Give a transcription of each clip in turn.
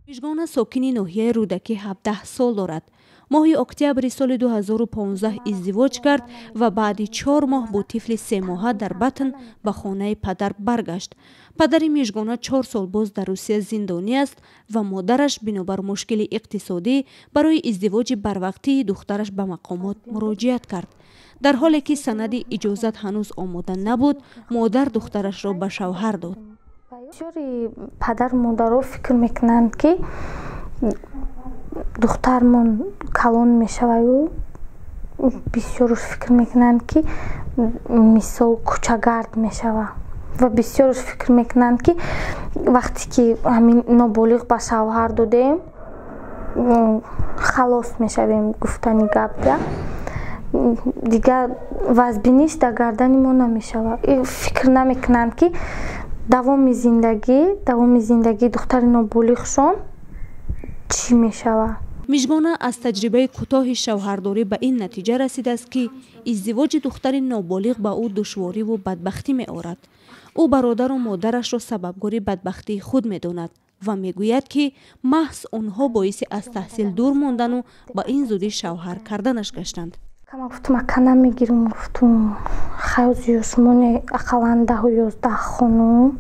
Мижгона сокини ноҳияи Рӯдакӣ 17 сол дорад. Моҳи октябри соли 2015 издивоҷ кард ва баъди 4 моҳ бо тифли 3-моҳа дар батн ба хонаи падар баргашт. Падари Мижгона 4 сол боз дар Русия зиндонӣ аст ва модараш бинобар мушкили иқтисодӣ барои издивоҷи барвақтии духтараш ба мақомот муроҷиат кард. Дар ҳоле ки санади иҷозат ҳанӯз омода набуд, модар духтарашро ба шавҳар дод. Бисёри падару модаро фикр мекунанд, ки духтармон калон мешаваю, бисёруш фикр мекунанд, ки мисол кӯчагард мешава, ва бисёруш фикр мекунанд, ки вақте ки ҳамин ноболиғ ба шавҳар додем, халос мешавем. Гуфтани гап да, дигар вазбиниш дар гардани мо намешавад. Фикр намекунанд, ки давоми зиндагии духтари ноболиғшон чӣ мешавад. Мижгона аз таҷрибаи кӯтоҳи шавҳардорӣ ба ин натиҷа расидааст, ки издивоҷи духтари ноболиғ ба ӯ душвориву бадбахтӣ меорад. Ӯ бародару модарашро сабабгори бадбахтии худ медонад ва мегӯяд, ки маҳз онҳо боиси аз таҳсил дур мондану ба ин зудӣ шавҳар карданаш гаштанд. Кама гуфтум, ака, намегирум. Гуфтум, хай, шумоне ақаллан 10-у 11 хонум.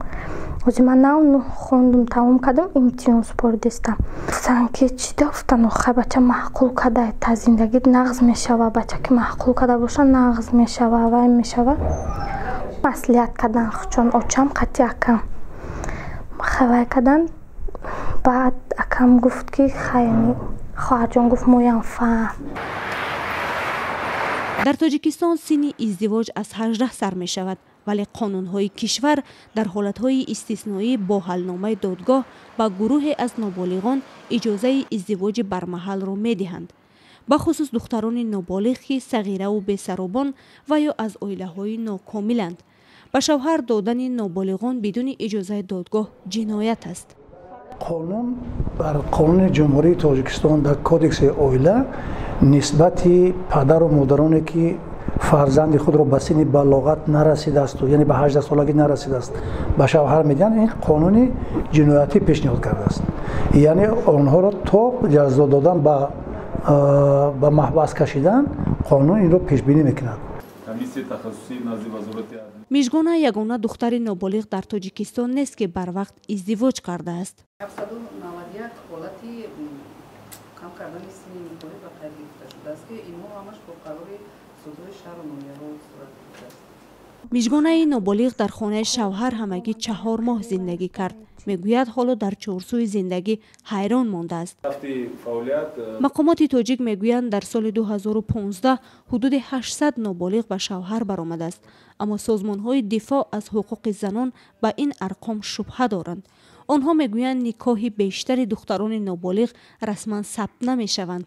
Ҳози ман нав нӯҳ хондум, тамом кардам, имтиҳон супоридестам. Гуфтанд, ки чӣ да? Гуфтанд, хай, бача маъқул када, та зиндагит нағз мешава. Бача ки маъқул када боша, нағз мешава, вай мешава. Маслиҳат кардан чон очам қати акам хай вай кардан. Баъд акам гуфт, ки хай, хоҳарҷон, гуфт, моям фаҳм. Дар Тоҷикистон синни издивоҷ аз 18 сар мешавад, вале қонунҳои кишвар дар ҳолатҳои истисноӣ бо ҳалномаи додгоҳ ба гурӯҳе аз ноболиғон иҷозаи издивоҷи бармаҳалро медиҳанд, бахусус духтарони ноболиғ, ки сағираву бесаробон ва ё аз оилаҳои нокомиланд. Ба шавҳар додани ноболиғон бидуни иҷозаи додгоҳ ҷиноят аст. Қонун, дар Қонуни Ҷумҳурии Тоҷикистон, дар Кодекси оила нисбати падару модароне, ки фарзанди худро ба синни балоғат нарасидаасту, яъне ба 18-солагӣ нарасидааст, ба шавҳар медиҳанд, ин қонуни ҷиноятӣ пешниҳод кардааст, яъне онҳоро то ҷазо додан, ба маҳбас кашидан қонун инро пешбинӣ мекунад. Мижгона ягона духтари ноболиғ дар Тоҷикистон нест, ки барвақт издивоҷ кардааст. 791 ҳолати кам кардани синни никоҳӣ ба қайд гирифта шудааст, ки инҳо ҳамаш бо қарори судҳои шаҳру ноҳияҳо сурат гирифтааст. Мижгонаи ноболиғ дар хонаи шавҳар ҳамагӣ 4 моҳ зиндагӣ кард. Мегӯяд, ҳоло дар чорсӯи зиндагӣ ҳайрон мондааст. Мақомоти тоҷик мегӯянд, дар соли 2015 ҳудуди 800 ноболиғ ба шавҳар баромадааст, аммо созмонҳои дифоъ аз ҳуқуқи занон ба ин арқом шубҳа доранд. Онҳо мегӯянд, никоҳи бештари духтарони ноболиғ расман сабт намешаванд.